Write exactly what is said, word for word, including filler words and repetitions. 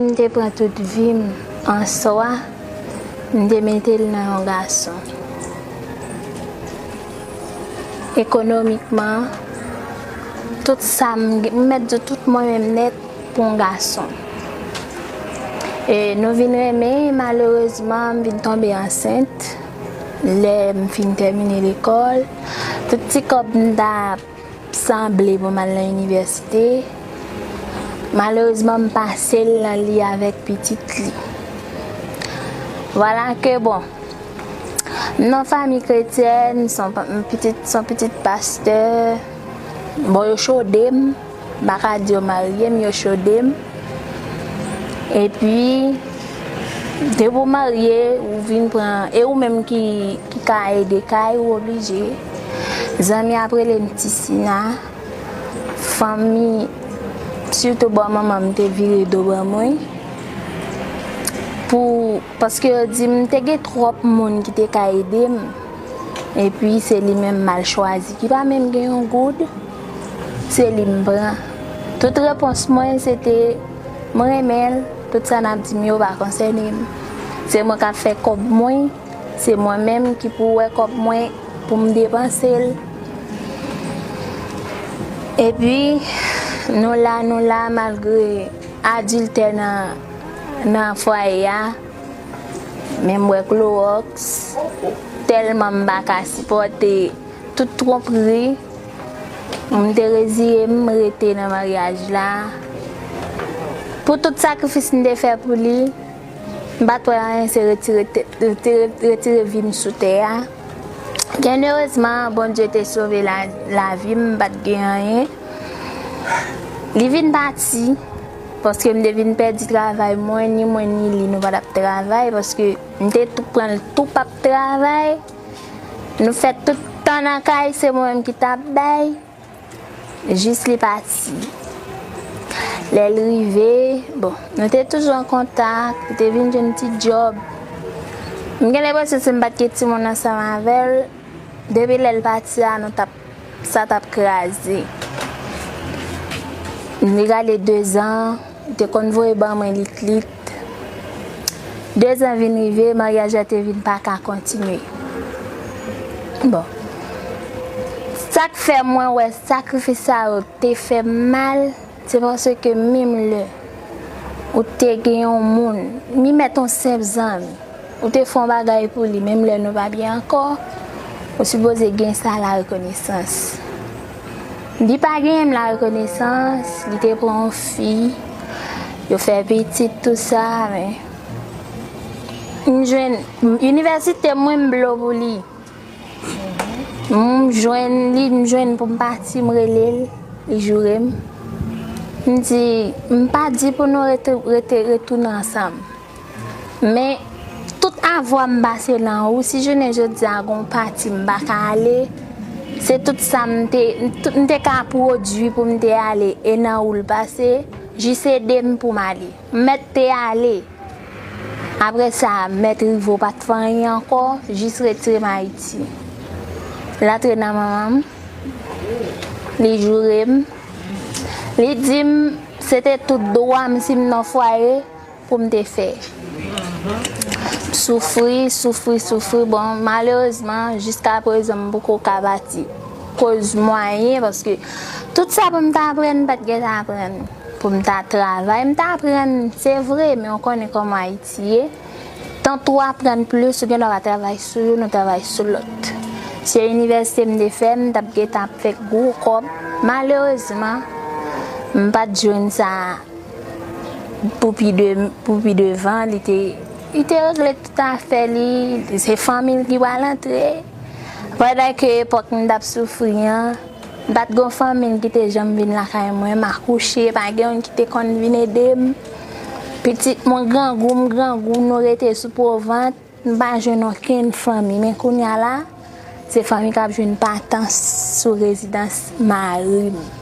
M te pran tout vi m an swa, m te mete l nan yon gason. Ekonomikman, tout sa m, m mèt di tout mwen menm nèt pou yon gason. E nou vin renmen, malerezman, m vin tonbe ansent lè m fin tèmine lekòl. Tout ti kòb m ta sanble pou m al nan inivèsite. Malerezman, m pase l nan li avèk pitit li. Vwala ke, bon, m nan fanmi kretyèn, m son pa-, m pitit, son pitit pastè. Bon, yo chode m, m pa ka di yo marye m, yo chode m. Epi, depi w marye, ou vin pran, e ou menm ki, ki ka ede kay, ou oblije. Zanmi ap rele m Ti Sina. Fanmi, sitou bò manman m te vire do ban mwen. Pou, paske yo di m te gen twòp moun ki te ka ede m. Epi se li menm m al chwazi, ki pa menm gen yon goud. Se li m pran. Tout repons mwen, se te, "Mwen renmen l, tout sa n ap di m yo pa konsène m. Se mwen k ap fè kòb mwen, se mwen menm ki pou wè kòb mwen pou m depanse l." Epi, nou la, nou la, malgre adiltè nan, nan fwaye a, men m bwè klowòks, tèlman m pa ka sipòte tout twonpri, m te reziye m, m rete nan maryaj la. Pou tout sakrifis m te fè pou li, m pa t wè anyen se retire tèt, retire, retire vi m sou tè a. Byen erezman, Bondye te sove la, lavi m, m pa t gen anyen. Li vin pati, paske m te vin pèdi travay mwen, ni mwen ni li, nou pa t ap travay, paske m te tou pran l tou p ap travay. Nou fè tout tan nan kay, se mwen menm ki t ap bay. Jis li pati. Lè l rive, bon, nou te toujou an kontak, li te vin jwenn ti djòb. M gen lenpresyon si m pa t gen timoun ansanm avè l, depi lè l pati a, nou t ap, sa t ap kraze. Li rale dezan, li te konn voye ban mwen lit lit. Dezan vin rive, maryaj la te vin pa ka kontinye. Bon. Sa k fè mwen wè sakrifis sa yo te fè m mal, se paske menm lè ou te gen yon moun, li mèt yon senp zanmi, ou te fè yon bagay pou li, menm lè nou pa byen ankò, ou sipoze gen sa larekonesans. Li pa genyen m larekonesans, li te pran yon fi, yo fè pitit, tou sa, men m jwenn, inivèsite mwen m blo pou li. M jwenn li, m jwenn pou m pati, m rele l, li joure m. M di, m pa di pou nou rete, rete, retounen ansanm. Men, tout avwa m pase nan ou, si jounen jodi a gon pati m pa ka ale, se tout sa m te, tout m te ka pwodui pou m te ale, e nan ou l pase, jis ede m pou m ale. M mèt te ale. Apre sa, mèt rive w pa t fè anyen ankò, jis retire m Ayiti. L antre nan manman m, li joure m, li di m se te tout dwa m si m nan fwaye pou m te fè. M soufri, soufri, soufri. Bon, malerezman, jiska prezan, m poko ka pati. Koz mwayen, paske tout sa pou m ta aprann, m pa t gentan aprann. Pou m ta travay, m ta aprann, se vre, men w konnen kòman Ayiti ye. Tanto w aprann plis, ou gen dwa pa travay sou youn, ou travay sou lòt. Se inivèsite m te fè, m t ap gentan ap fè gwo kòb. Malerezman, m pa t jwenn sa pou pi de, pou pi devan, li te, li te regle tout afè li, se fanmi l ki pral antre. Pandan ke epòk m t ap soufri an, m pa t gon fanmi m ki te janm vin lakay mwen, m akouche, pa gen youn ki te konn vin ede m. Pitit mwen grangou, m grangou, nou rete sou po vant, m pa jwenn okenn fanmi. Men kounye a la, se fanmi k ap jwenn patans sou rezidans mari m.